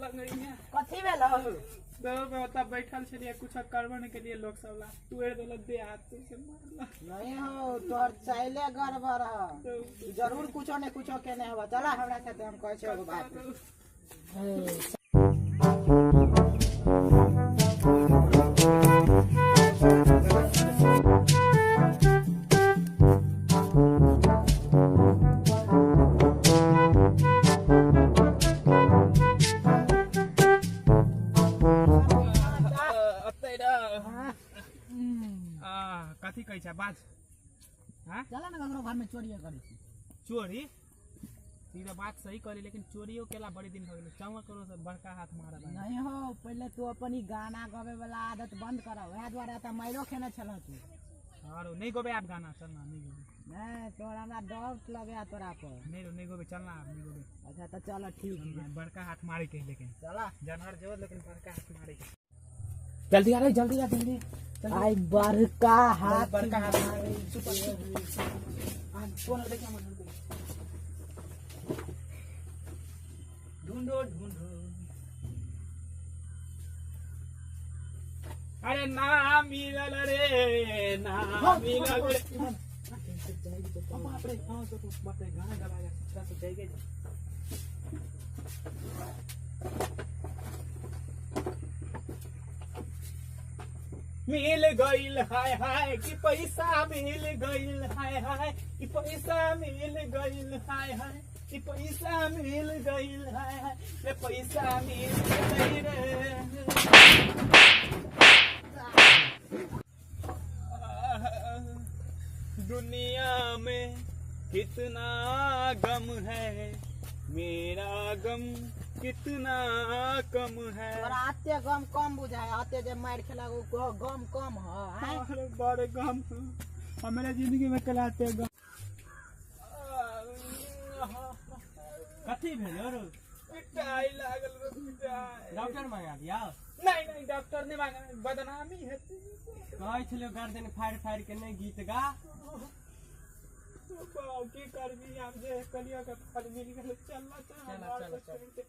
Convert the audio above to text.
लंगड़ी में। कथी भेल हौ? दो ओतऽ बैठल छलियै, कुछ करबो नहि केलियै, लोक सब ला तोड़ि देलक देह हाथ से मारलक। नहीं हो, तोहर चाइले गड़बड़ ह, तू जरूर कुछो ने कुछो केने हबा। चला हमरा साथे, हम कहै छियौ एगो बात। ओतै रह। कथी कहै छै बाज? हाँ? चला ने ककरो घर में चोरी करै छी। चोरी? ई तऽ बात सही कहली, लेकिन चोरियो केला बड़ी दिन भऽ गेलै। चौवा करो से बड़का हाथ मारल। नहीं हो, पहिले तू अपन ई गाना गावे वाला आदत बंद कर। वएह दुआरे तऽ माइरो खेने छलहुँ तू। आरो नहीं गोबे आब गाना, चल ना, नहीं गोबे। नहीं, तोरा हमरा डाउट लगे तोरा पर। नहीं रो, नहीं गोबे, चल ना, आब नहीं गोबे। अच्छा तऽ चल ठीक। चल ना, बड़का हाथ मारे के लेकिन। चला। जानवर जो, लेकिन बड़का हाथ मारे के। जल्दी आ रे, जल्दी आ, जल्दी। आई बड़का हाथ। बड़का हाथ मारे। सुपर आ कौन देखिए, हम ढूंढो ढूंढो। अरे ना मिलल रे, ना मिलल रे। बाप रे, हाँ तो बाप रे, गाना गावा जा से जाएगा। मिल गइल हाय हाय कि पैसा मिल गइल, हाय हाय कि पैसा मिल गइल, हाय हाय कि पैसा मिल गइल, हाय हाय रे पैसा मिल गइल रे। दुनिया में कितना गम है, मेरा गम कितना कम है। तोरा अते गम कम बुझाय, अते जे मारि खेलक ओ गम कम ह? आँय? अरे बड़े गम हमारे जिंदगी में कलाते गम। कथी भेल रो? पिटाई लागल रे, पिटाई। डॉक्टर मंगा दिया? नहीं नहीं, डॉक्टर नहीं मांगा, बदनामी है। कहै छलियो गर्दन फाड़ि फाड़ि के नहि गीत गा। की करबी, आब जे कलियो के फल मिल गेल। चल चल। चल, चल, चल।